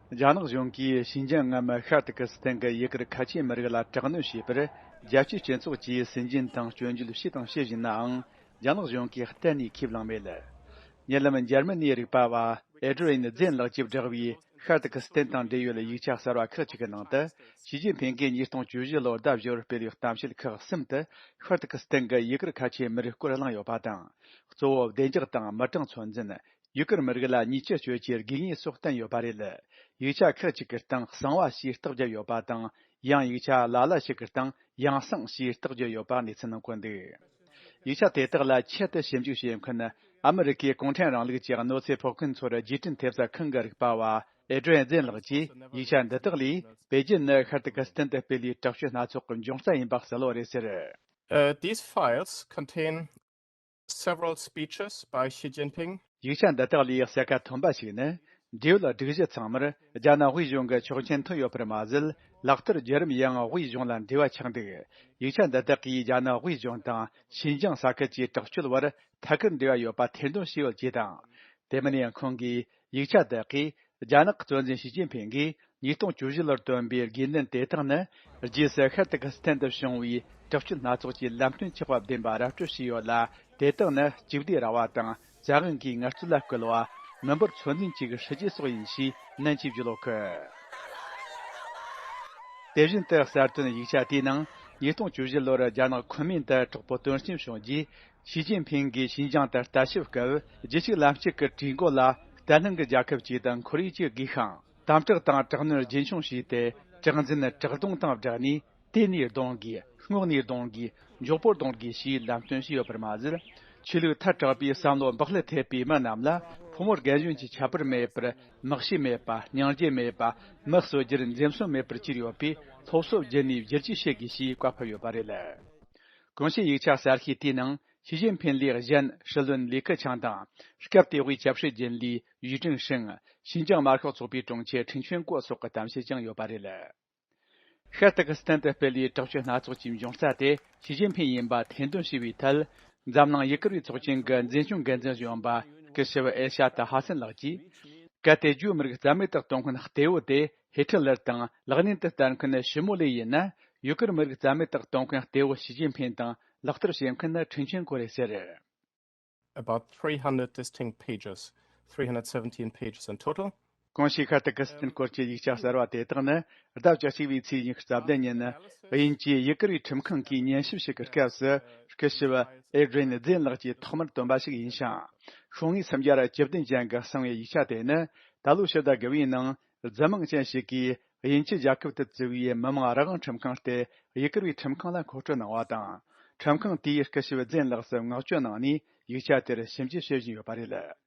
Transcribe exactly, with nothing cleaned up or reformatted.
རྒྱ་ནག་གཞུང་གིས་ཞིན་ཅང་ངམ་ཤར་ཏུར་ཀི་སི་ཐན་གྱི་ཡུ་གུར་ཁ་ཆེ་མི་རིགས་ལ་དྲག་གནོན་བྱས་པར། རྒྱལ་སྤྱིའི་སྤྱི་ཚོགས་ཀྱིས་སུན་འབྱིན་དང་སྐྱོན་བརྗོད་བྱས་དང་བྱེད་བཞིན་ནའང་། རྒྱ་ནག་གཞུང་གིས་གཏན་ནས་ཁས་བླངས་མེད། ཉེ་ལམ་འཇར་མ་ནིའི་རིག་པ་བ་ཨེ་ཌི་རི་ཡན་ཛེན་ལགས་ཀྱིས་བསྒྲགས་པའི་ཤར་ཏུར་ཀི་སི་ཐན་དང་འབྲེལ་ཡོད་ཡིག་ཆ་གསར་བ་ཁག་ཅིག་གི་ནང་དུ། ཞི་ཅིན་ཕིང་གིས་ཉིས་སྟོང་བཅུ་བཞི་ལོར་ཟླ་བཞི་བར་སྤེལ་བའི་གཏམ་བཤད་ཁག་གསུམ་དུ། ཤར་ཏུར་ཀི་སི་ཐན་གྱི་ཡུ་གུར་ཁ་ཆེ་མི་རིགས་སྐོར་གླེང་ཡོད་པ་དང་། གཙོ་བོ་བདེ་འཇགས་དང་མི་གྲངས་ཚོད་འཛིན། ཡུ་གུར་མི་རིགས་ལ་ཉེས་ཆད་གཅོད་རྒྱུའི་དགོས་ངེས་སོགས་བསྟན་ཡོད་པ་རེད། ཡིག་ཆ་ཁག་ཅིག་གི་སྟེང་གསང་བ་ཞེས་རྟགས་བརྒྱབ་ཡོད་པ་དང་། ཡང་ཡིག་ཆ་ལ་ལ་ཞིག་གི་སྟེང་ཡང་གསང་ཞེས་རྟགས་བརྒྱབ་ཡོད་པ་གནས་ཚུལ་ནང་བཀོད་འདུག་ཡིག་ཆ་དེ་དག་ལ་ཆེད་དུ་ཞིབ་འཇུག་བྱེད་མཁན་ཨ་མི་རི་ཀའི་གུང་ཁྲན་རིང་ལུགས་ཀྱི་གནོད་འཚེ་ཕོག་མཁན་ཚོར་རྗེས་དྲན་ཐེབས་རྩ་ཁང་གི་རིག་པ་བ་ཨེ་ཌི་རི་ཡན་ཛེན་ལགས་ཀྱིས། ཡིག་ཆ་འདི་དག་ལས་པེ་ཅིན་ནི་ཤར་ཏུར་ཀི་སི་ཐན་དུ་སྤེལ་བའི་དྲག་སྤྱོད་སྣ་ཚོགས་ཀྱི་འབྱུང་རྩ་ཡིན་པ་གསལ་བོ་རེད་ཟེར། Uh, these files contain several speeches by Xi Jinping. ཡིག་ཆ་འདི་དག་ལས་གསལ་ཁ་ཐོན་པ་ཞིག་ནི། འབྲེལ་ཡོད་སྒྲིག་གཞི་ཚང་མར་རྒྱ་ནག་དབུས་གཞུང་གི་ཆོག་མཆན་ཐོན་ཡོད་པར་མ་ཟད། ལག་བསྟར་བརྒྱུད་རིམ་ཡང་དབུས་གཞུང་ལ་འབྲེལ་བ་ཆགས་འདུག་ཡིག་ཆ་འདི་དག་གིས་རྒྱ་ནག་དབུས་གཞུང་དང་ཞིན་ཅང་ས་ཁུལ་གྱི་དྲག་སྤྱོད་བར་ཐད་ཀར་འབྲེལ་བ་ཡོད་པ་ཐེར་འདོན་བྱས་ཡོད་ཅེས་དང་། དེ་མིན་ཡང་ཁོང་གིས་ཡིག་ཆ་དག་གིས། རྒྱ་ནག་གི་གཙོ་འཛིན་ཞི་ཅིན་ཕིང་གིས་ཉིས་སྟོང་བཅུ་བཞི་ལོར་བཏོན་པའི་དགོས་འདུན་དེ་དག་ནི། རྗེས་སུ་ཤར་ཏུར་ཀི་སི་ཐན་དུ་བྱུང་བའི་དྲག་སྤྱོད་སྣ་ཚོགས་ཀྱི་ལམ་སྟོན་ཆགས་པ་བདེན་པ་ར་སྤྲོད་བྱས་ཡོད་ལ། དེ་དག་ནི་གཅིག་བསྡུས་ར་བ་དང་བཙན་དབང་གིས་ངལ་རྩོལ་ལ་བསྐུལ་བ། མི་འབོར་ཚོད་འཛིན་གྱི་སྲིད་ཇུས་སོགས་ཡིན་ཞེས་ནན་གྱིས་བརྗོད་ཡོད་གི། དེ་བཞིན་དུ་གསར་བཏོན་ཡིག་ཆ་དེའི་ནང་། ཉིས་སྟོང་བཅུ་བཞི་ལོར་རྒྱ་ནག་ཁོངས་མིན་དུ་དྲག་པོ་དོན་རྐྱེན་བྱུང་རྗེས། ཞི་ཅིན་ཕིང་གིས་ཞིན་ཅང་དུ་ལྟ་ཞིབ་སྐབས། རྒྱུད་གཅིག་ལམ་གཅིག་གི་གྲོས་འགོ་ལ། བརྟན་ལྷིང་གི་རྒྱལ་ཁབ་ཅིག་དང་ཁོར་ཡུག་ཅིག་དགོས་ཤིང་། དམ་དྲག་དང་དྲག་གནོན་རྒྱུན་འཁྱོངས་བྱས་ཏེ། དྲག་འཛིན་དྲག་རྡུང་དང་སྦྲགས་ནས། དེ་ནས་རྡུང་དགོས། སྔོག་ནས་རྡུང་དགོས། མགྱོགས་པོར་རྡུང་དགོས་ཞེས་ལམ་སྟོན་བྱས་ཡོད་པར་མ་ཟད། ཆོས་ལུགས་ཐལ་དྲགས་པའི་བསམ་བློ་འབག་བསླད་ཐེབས་པའི་མི་རྣམས་ལ། ཕོ་མོ་རྒན་གཞོན་གྱི་ཁྱད་པར་མེད་པར། མི་གཤིས་མེད་པ། སྙིང་རྗེ་མེད་པ། མི་གསོད་རྒྱུར་འཛེམ་ཟོན་མེད་པར་གྱུར་ཡོད་པས། སློབ་གསོ་བརྒྱུད་ནས་བསྒྱུར་བཅོས་བྱེད་དགོས་ཞེས་བཀའ་ཕབ་ཡོད་པ་རེད། གོང་ཞུས་ཡིག་ཆ་གསར་ཤོས་དེའི་ནང་། ཞི་ཅིན་ཕིང་ལས་གཞན་སྲིད་བློན་ལི་ཁེ་ཆང་དང་། སྐབས་དེ་དབུས་སྐྱབས་བཅོལ་རྒྱུན་ལས་ཡུས་ཀྲེང་ཧྲེང་། ཞིན་ཅང་དམར་ཤོག་ཚོགས་པའི་དྲུང་ཆེ་ཁྲིན་ཆོན་ཀོ་སོགས་ཀྱི་གཏམ་བཤད་ཀྱང་ཡོད་པ་རེད། ཤར་ཏུར་ཀི་སི་ཐན་དུ་སྤེལ་བའི་དྲག་སྤྱོད་སྣ་ཚོགས་ཀྱི་འབྱུང་རྩ་དེ་ཞི་ཅིན་ཕིང་ཡིན་པ་ཐེར་འདོན་བྱས་པའི་ཐད། འཛམ་གླིང་ཡུ་གུར་བའི་ཚོགས་ཆེན་གྱི་འཛིན་སྐྱོང་འགན་འཛིན་གཞོན་པ་སྐུ་ཞབས་ཨེ་ཤ་ཏི་ཧ་སན་ལགས་ཀྱིས། གལ་ཏེ་ཇུའུ་མི་རིགས་རྩ་མེད་དུ་གཏོང་མཁན་གཏེ་བོ་དེ་ཧི་ཐི་ལར་དང་ལག་ལེན་དུ་བསྟར་མཁན་ཞི་མོ་ལེ་ཡིན་ན། ཡུ་གུར་མི་རིགས་རྩ་མེད་དུ་གཏོང་མཁན་གཏེ་བོ་ཞི་ཅིན་ཕིང་དང་ལག་བསྟར་བྱེད་མཁན་ནི་ཁྲིན་ཆོན་ཀོ་རེད་ཟེར། About three hundred distinct pages, three hundred seventeen pages in total. གོང་ཞུས་ཤར་ཏུར་ཀི་སི་ཐན་སྐོར་གྱི་ཡིག་ཆ་གསར་བ་དེ་དག་ནི། ཟླ་བཅུ་གཅིག་པའི་ཚེས་ཉི་ཤུ་རྩ་བདུན་ཉིན། དབྱིན་ཇིའི་ཡུ་གུར་བའི་ཁྲིམས་ཁང་གིས་ཉན་ཞིབ་ཞིག་གི་སྐབས་སུ། སྐུ་ཞབས་ཨེ་ཌི་རི་ཡན་ཛེན་ལགས་ཀྱིས་ཐོག་མར་བཏོན་པ་ཞིག་ཡིན་ཞིང་། ཤོག་ངོས་སུམ་བརྒྱ་བཅུ་བདུན་ཅན་གྱི་གསང་བའི་ཡིག་ཆ་དེ་ནི། ད་ལོའི་ཕྱི་ཟླ་དགུ་པའི་ནང་། རྫུན་མང་ཅན་ཞིག་གིས། དབྱིན་ཇི་རྒྱལ་ཁབ་ཏུ་བཙུགས་པའི་མི་དམངས་རང་དབང་ཁྲིམས་ཁང་སྟེ། ཡུ་གུར་བའི་ཁྲིམས་ཁང་ལ་མཁོ་སྤྲོད་གནང་བ་དང་། ཁྲིམས་ཁང་དེས་སྐུ་ཞབས་ཛེན་ལགས་སུ་མངགས་བཅོལ་གནང་ནས། ཡིག་ཆ་དེར་ཞིབ་འཇུག་བྱེད་བཞིན་ཡོད་པ་རེད།